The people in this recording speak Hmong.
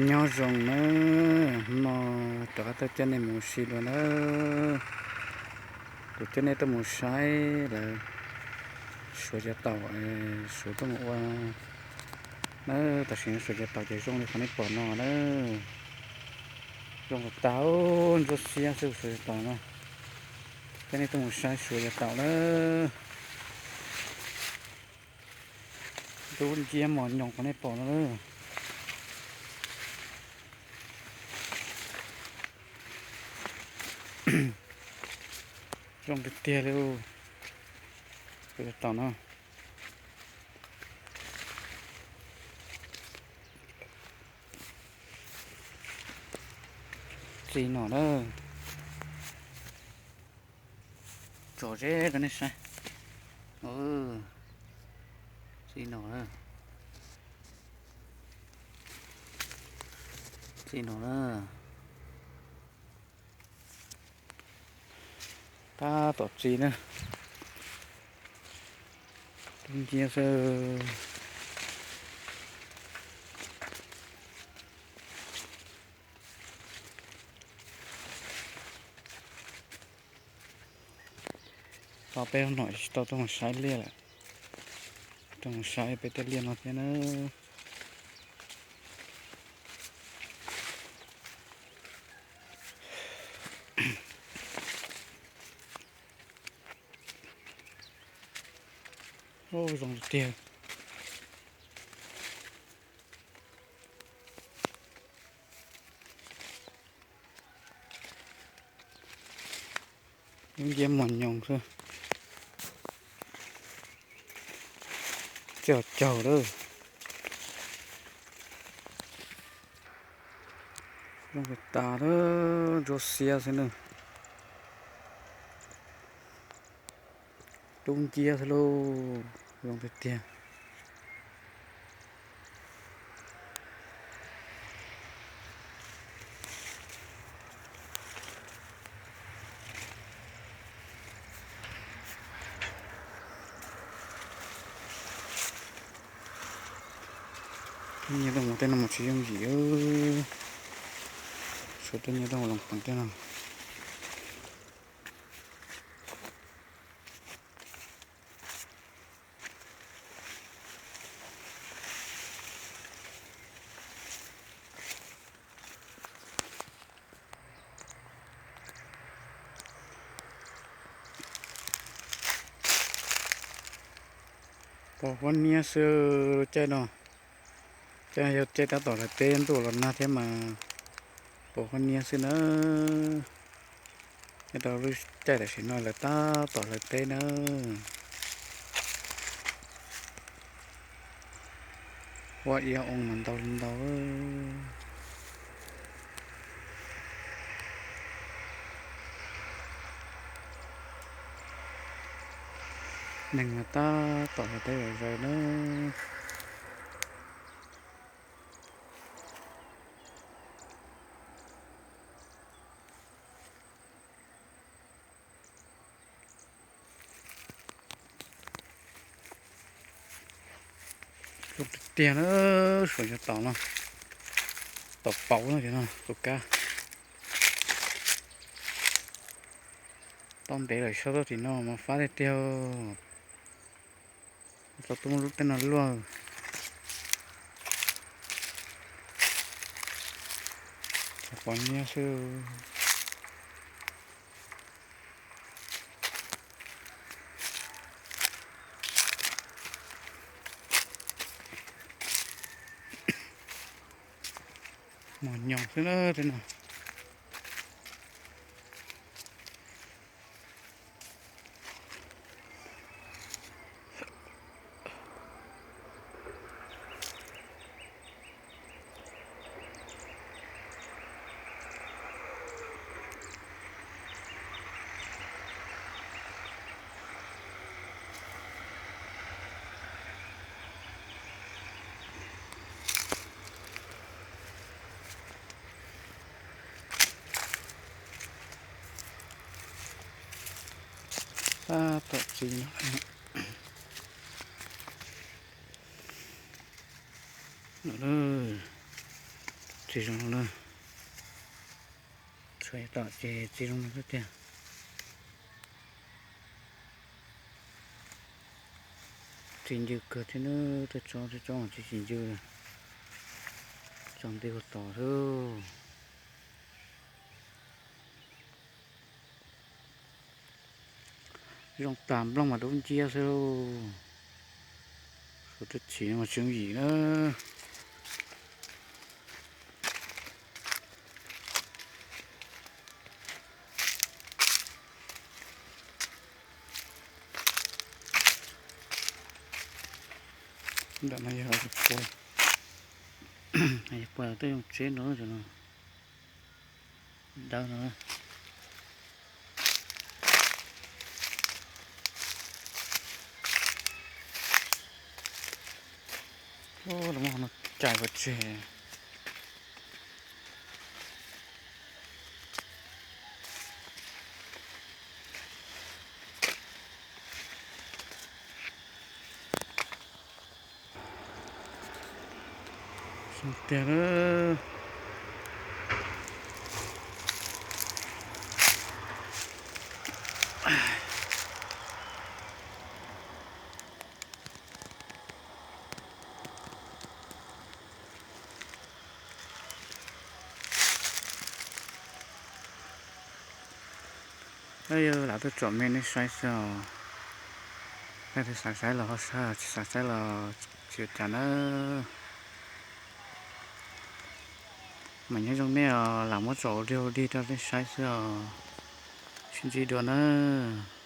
Nyob zoo na, no rov qab tuaj coj nej mus ua si dua na. Kuv coj nej tuaj mus saib lawv suav cov taum, suav tuaj mus ua na. Tam sim no suav cov taum ces zoo li qhov nej pom no na. Zoo tas tas, ntsuab xiab xwb suav cov taum na. Coj nej tuaj mus saib suav cov taum na. Dub nciab mos nyoos qhov nej pom no na. Zoo tiag tiag li. Suav cov taum no. Txi nom na. Tso zeb rau nej saib. Txi nom na. Txi nom na. Tab tom txi na. Dub nciab xwb. Tau peb hnub no tsis tau tuaj mus saib liaj lawm. Tuaj mus saib peb tej liaj no thiab na. Zoo tiag. Dub nciab mos nyoos xwb. Txij caug lawm. Zoo tas tas, ntsuab xiab xwb na. Dub nciab xwb lauj, zoo tiag tiag. Nyiaj tau mus tej no mas tsis yooj yim. Suav tej nyiaj tau mus loos peem tej no. Pos huab niab xwb caij no. Caij no yog caij tab tom hlawv teb ntuj los nag thiab mas pos huab niab xwb na. Nyob rau lub caij tam sim no lawv tab tom hlawv teb na. Huab iab oo mas ntau li ntau. Neeg mas tab tom hlawv teb zom zaws na. Zoo tiag tiag na, suav cov taum no, taum pauv no ces no tus kab. Tau ntev lawm, sau tau tim no mas fab tiag tiag. Tau tub lub tej no luaj. Pos niab xwb. Mos nyoos xwb na tej no. Tab tom txiv no. Txiv zoo na. Txhua tom ces txiv zoo na tiag. Txiv ncw kawg thiab na, tej tsob tej tsob tsis tsis ncw. Tsob nti ua tod xwb. Zoo tag nplooj mas dub nciab xwb lauj. Suav twb txhiv no mas tseem yim na. Ntawm no yog pua, yog pua twb zoo tsev no, dawb no. Lawv muab no cais pov tseg. Tiag. Yog lam tuaj tsom me nej saib xwb os. Leej twg xav saib los ho saib, tsis xav saib los tsis ua cas nawb. Mas nyob zoo nej os, lam muab tsom ua dig ua dig rau nej saib xwb os. Sib ntsib dua nawb.